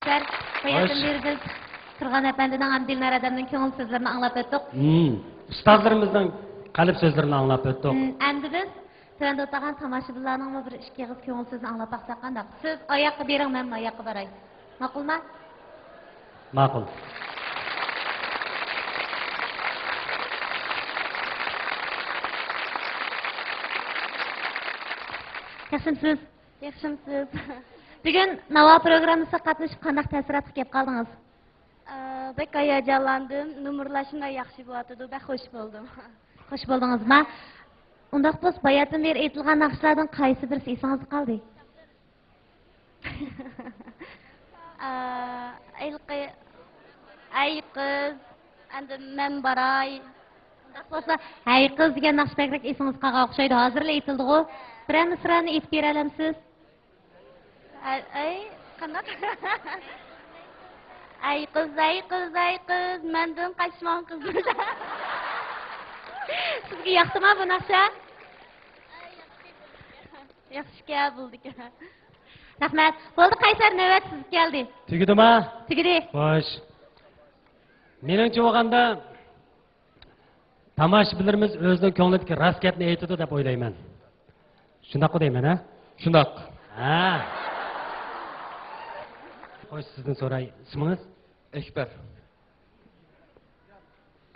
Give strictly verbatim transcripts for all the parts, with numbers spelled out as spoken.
بىر باياتىن بېرى بىز تۇرغان ئەپەندىنىڭ ھەم دىلنار ھەدەمنىڭ كۆڭۈل سۆزلىرىنى ئاڭلاپ ئۆتتۇق. ھىم، ئۇستازلىرىمىزنىڭ قەلب سۆزلىرىنى ئاڭلاپ ئۆتتۇق. ھىم، ئەمدى بىز تۆۋەندە ئولتۇرغان تاماشىبىنلارنىڭمۇ بىر ئىككى ئېغىز كۆڭۈل سۆزىنى ئاڭلاپ باقساق قانداق؟ سىز ئاياققا بېرىڭ، مەن ماياققا باراي. ماقۇلما؟ ماقۇل. ياخشىمسىز؟ ياخشىمسىز؟ بۈگۈن ناۋا پروگراممىسىغا قاتنىشىپ قانداق تەسىراتقا كېلىپ قالدىڭىز؟ ئە، بەك ھاياجانلاندىم. نومۇرلار شۇنداق ياخشى بولۇۋاتىدۇ. بەك خوش بولدۇم. خوش بولدىڭىزما؟ ئۇنداق بولسا، باياتىن بېرى ئېيتىلغان ناخشىلاردىن قايسى بىرسى ئېسىڭىزدە قالدى؟ ئە، ھېلىقى، ئەي قىز، ئەمدى مەن باراي. ئۇنداق بولسا، ھەي قىز دېگەن ناخشا بەكرەك ئېسىڭىزگە قالغان ئوخشايدۇ. ھازىرلا ئېيتىلدىغۇ. بىرەر مىسرانى ئېيتىپ بېرەلەمسىز؟ ئەي، ئەي، قانداق؟ ئەي قىز، ئەي قىز، ئەي قىز، مەندىن قاچماڭ قىزلار. سىزگە ياقتىما بۇ ناخشا؟ ياخشىكەن، بولدىكەن. رەھمەت. بولدى، قەيسەر، نۆۋەت سىزگە كەلدى. تۈگىدىما؟ تۈگىدى. خوش. مېنىڭچە بولغاندا، تاماشىبىنلىرىمىز ئۆزىنىڭ كۆڭلىدىكى راست گەپنى ئېيتىدۇ دەپ ئويلايمەن. شۇنداققۇ دەيمەن، ھە؟ شۇنداق. ھە. خوش، سىزدىن سوراي، ئىسمىڭىز؟ ئەكبەر.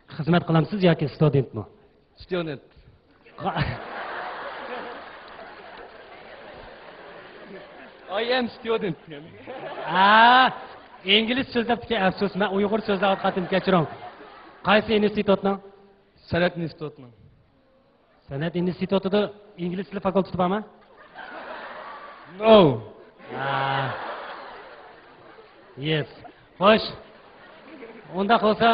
خىزمەت قىلامسىز ياكى ستۇدېنتمۇ؟ ستۇدېنت. I am student. ھە، ئىنگلىز سۆزلەپتىكەن، ئەپسۇس، مەن ئۇيغۇر سۆزلەۋاتقانتىم، كەچۈرۈڭ. قايسى ئىنستىتۇتنىڭ؟ سەنئەت ئىنستىتۇتىنىڭ. سەنئەت ئىنستىتۇتىدا ئىنگلىز تىلى فاكۇلتېتى بارمۇ؟ No. ھە. Yes. خوش. ئۇنداق بولسا،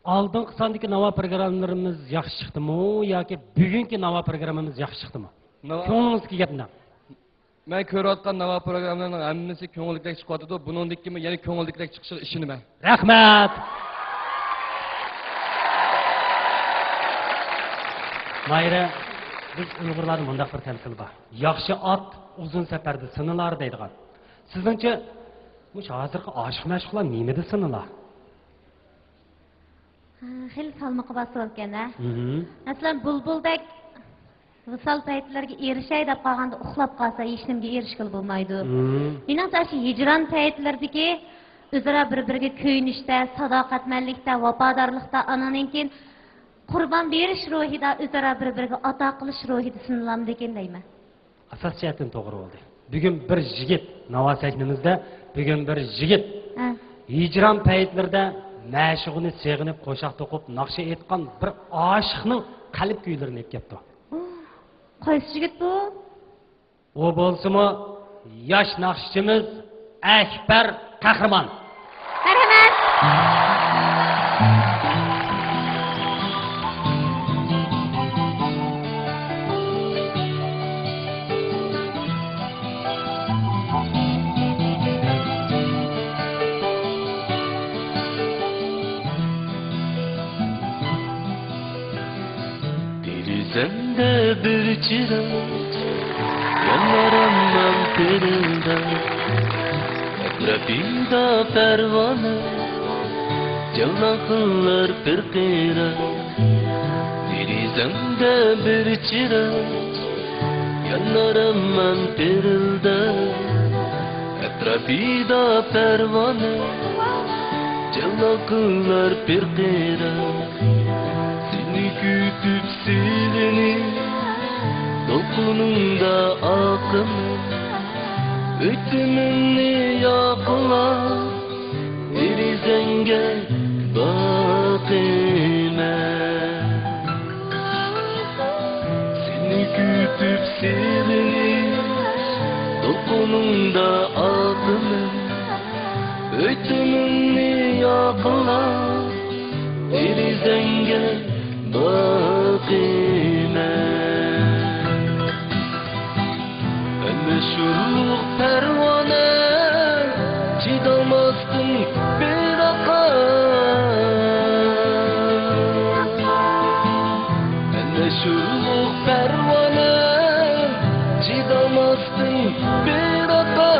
ئالدىنقى ساندىكى ناۋا پروگراممىلىرىمىز ياخشى چىقتىمۇ ياكى بۈگۈنكى ناۋا پروگراممىمىز ياخشى چىقتىمۇ؟ ناۋا. كۆڭلىڭىزدىكى گەپنى دەڭ. مەن كۆرۈۋاتقان ناۋا پروگراممىلىرىنىڭ ھەممىسى كۆڭۈلدىكىدەك چىقىۋاتىدۇ. بۇنىڭدىن كېيىنمۇ يەنە كۆڭۈلدىكىدەك چىقىشىغا ئىشىنىمەن. رەھمەت. ماھىرە، بىز ئۇيغۇرلاردا مۇنداق بىر تەمسىل بار. ياخشى ئات ئۇزۇن سەپەردە سىنىلار دەيدىغان. سىزنىڭچە، مۇشۇ ھازىرقى ئاشىق-مەشۇقلار نېمىدە سىنىلار؟ ھە، خېلى سالمىقى بار سوئالكەن، ھە؟ مھم. مەسىلەن، بۇلبۇلدەك ۋىسال پەيتلىرىگە ئېرىشەي دەپ قالغاندا ئۇخلاپ قالسا، ھېچنېمىگە ئېرىشكىلى بولمايدۇ. مھم. مېنىڭچە، ئاشۇ ھىجران پەيتلىرىدىكى ئۆزئارا بىر-بىرىگە كۆيۈنۈشتە، ساداقەتمەنلىكتە، ۋاپادارلىقتا، ئانىڭدىن كېيىن قۇربان بېرىش روھىدا، ئۆزئارا بىر-بىرىگە ئاتا قىلىش روھىدا سىنىلامدىكىن دەيمەن. ئاساس جەھەتتىن توغرا بولدى. بۈگۈن بىر يىگىت، ناۋا سەھنىمىزدە بۈگۈن بىر يىگىت ھە. ھىجران پەيتلىرىدە مەشۇقىنى سېغىنىپ، قوشاق توقۇپ، ناخشا ئېيتقان بىر ئاشىقنىڭ قەلب كۈيلىرىنى ئېلىپ كەپتۇ. قايسى يىگىت بۇ؟ ئۇ بولسىمۇ ياش ناخشىچىمىز ئەكبەر قەھرىمان. مەرھەمەت. دېرىزەمدە بىر چىراغ، يانار ھامان پىرىلداپ. ئەتراپىمدا پەرۋانە، جەۋلان قىلار پىرقىراق. دېرىزەمدە بىر چىراغ، يانار ھامان پىرىلداپ. ئەتراپىدا پەرۋانە، جەۋلان قىلار پىرقىراق. سېنى كۈتۈپ سېغىنىپ، دولقۇنۇڭدا ئاقىمەن. ئۆتۈمۈڭنى ياقلاپ، دېرىزەڭگە باقىمەن. سېنى كۈتۈپ سېغىنىپ، دولقۇنۇڭدا ئاقىمەن. ئۆتۈمۈڭنى ياقلاپ، دېرىزەڭگە باقىمەن. ئەنە شۇ پەرۋانە چىدالماستىن بىراققا. ئەنە شۇ پەرۋانە چىدالماستىن بىراققا.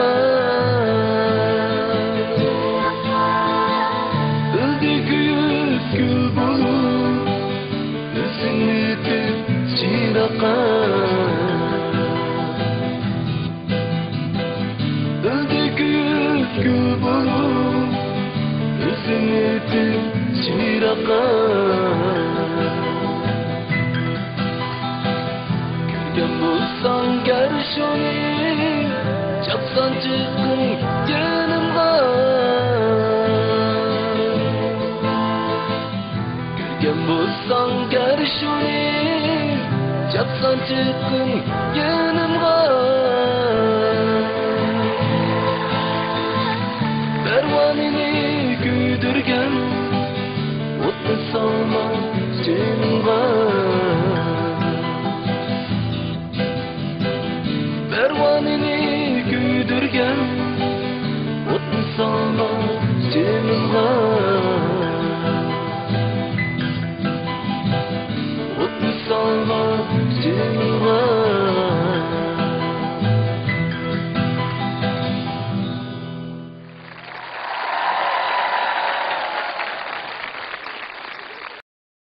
بولۇپ ئۆزىنى بىر چىراغقا. كۆرگەن بولساڭ گەر شۇنى، چاپسان چىققىن يېنىمغا. كۆرگەن بولساڭ گەر شۇنى، چاپسان چىققىن يېنىمغا. پەرۋانىنى كۆيدۈرگەن ئوتنى سالما جېنىمغا. پەرۋانىنى كۆيدۈرگەن